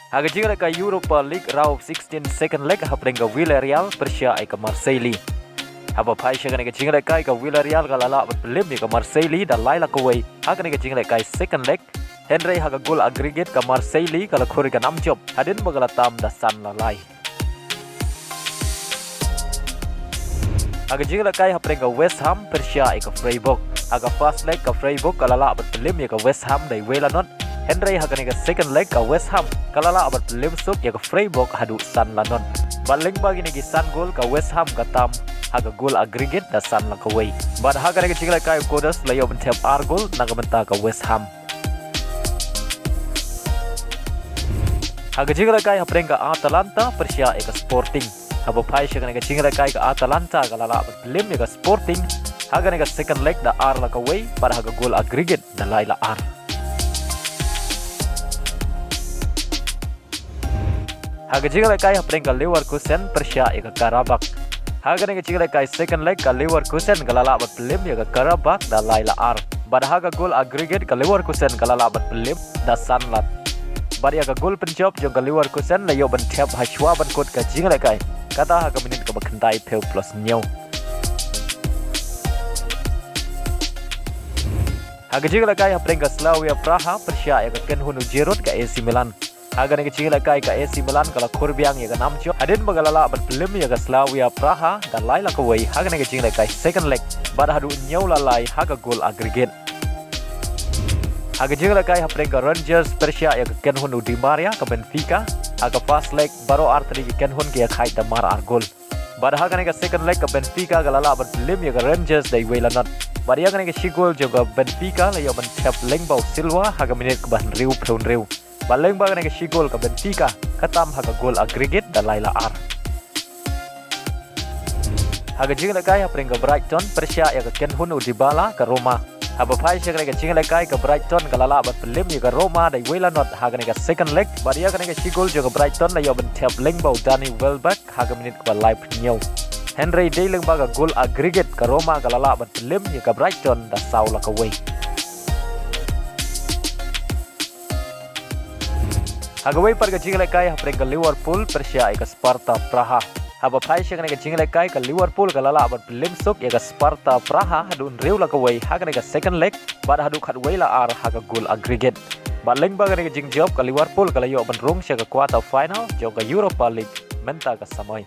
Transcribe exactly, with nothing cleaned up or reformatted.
Ha ka jinglehkai Europa League round of sixteen second leg hapdeng ka Villarreal pyrshah ïa ka Marseille. Haba phai sha kane ka jinglehkai ka Villarreal ka la lah ban pynlip ïa ka Marseille da lai la kawei ha kane ka jinglehkai second leg. Hynrei ha ka goal aggregate ka Marseille ka la khur ïa ka nam jop hadien ba ka la tam da san la lai. Ha ka jinglehkai hapdeng ka West Ham pyrshah ïa ka Freiburg. Ha ka first leg ka Freiburg ka la lah ban pynlip ïa ka West Ham da iwei la not. Hynrei ha kane ka second leg ka West Ham ka la lah ban pynlip suk ïa ka Freiburg haduh san la not. Bad lyngba kine ki san goal ka West Ham ka tam ha ka goal aggregate da san la kawei. Bad ha kane ka jinglehkai u Kudus la ïoh ban thep ar goal na ka bynta ka West Ham. Ha ka jinglehkai hapdeng ka Atalanta pyrshah ïa ka Sporting. Haba phai sha kane ka jinglehkai ka Atalanta ka la lah ban pynlip ïa ka Sporting ha kane ka second leg da ar la kawei bad ha ka goal aggregate da lai la ar. Ha ka jinglehkai hapdeng ka Leverkusen pyrshah ïa ka Karabakh. Ha kane ka jinglehkai second leg ka Leverkusen ka la lah ban pynlip ïa ka Karabakh da lai la ar. Bad ha ka goal aggregate ka Leverkusen ka la lah ban pynlip da san la. Bad ïa ka goal pynjop jong ka Leverkusen la ïoh ban thep ha shuwa ban kut ka jinglehkai, kata ha ka minit kaba khyndai phew plus hynñiew. Ha ka jinglehkai hapdeng ka Slavia Praha pyrshah ïa ka kynhun u Giroud ka A C Milan. Ha kane ka jinglehkai ka A C Milan ka la khur biang ïa ka nam jop hadien ba ka la lah ban pynlip ïa ka Slavia Praha da lai la kawei ha kane ka jinglehkai second leg bad haduh hynñiew la lai ha ka goal aggregate. Ha ka jinglehkai hapdeng ka Rangers pyrshah ïa ka kynhun u Di Maria ka Benfica. Ha ka first leg baroh artylli ki kynhun ki ïakhaid da mar ar goal. Bad ha kane ka second leg ka Benfica ka la lah ban pynlip ïa ka Rangers da iwei la not. Bad ïa kane ka shi goal jong ka Benfica la ïoh ban thep lyngba u Silva ha ka minit kaba hynriew phew hynriew. Bad lyngba kane ka shi goal ka Benfica ka tam ha ka goal aggregate da lai la ar. Ha ka jinglehkai hapdeng ka Brighton pyrshah ïa ka kynhun u Dybala ka Roma. Haba phai sha kane ka jinglehkai ka Brighton ka la lah ban pynlip ïa ka Roma da iwei la not ha kane ka second leg. Bad ïa kane ka shi goal jong ka Brighton la ïoh ban thep lyngba u Danny Welbeck ha ka minit kaba laiphew hynñiew. Hynrei dei lyngba ka goal aggregate ka Roma ka la lah ban pynlip ïa ka Brighton da saw la kawei. Ha kawei pat ka jinglehkai hapdeng ka Liverpool pyrshah ïa ka Sparta Praha. Haba phai sha kane ka jinglehkai ka Liverpool ka la lah ban pynlip suk ïa ka Sparta Praha haduh hynriew la kawei ha kane ka second leg bad haduh khatwei la ar ha ka goal aggregate. Bad lyngba kane ka jingjop ka Liverpool ka la ïoh ban rung sha ka quarter final jong ka Europa League mynta ka samoi.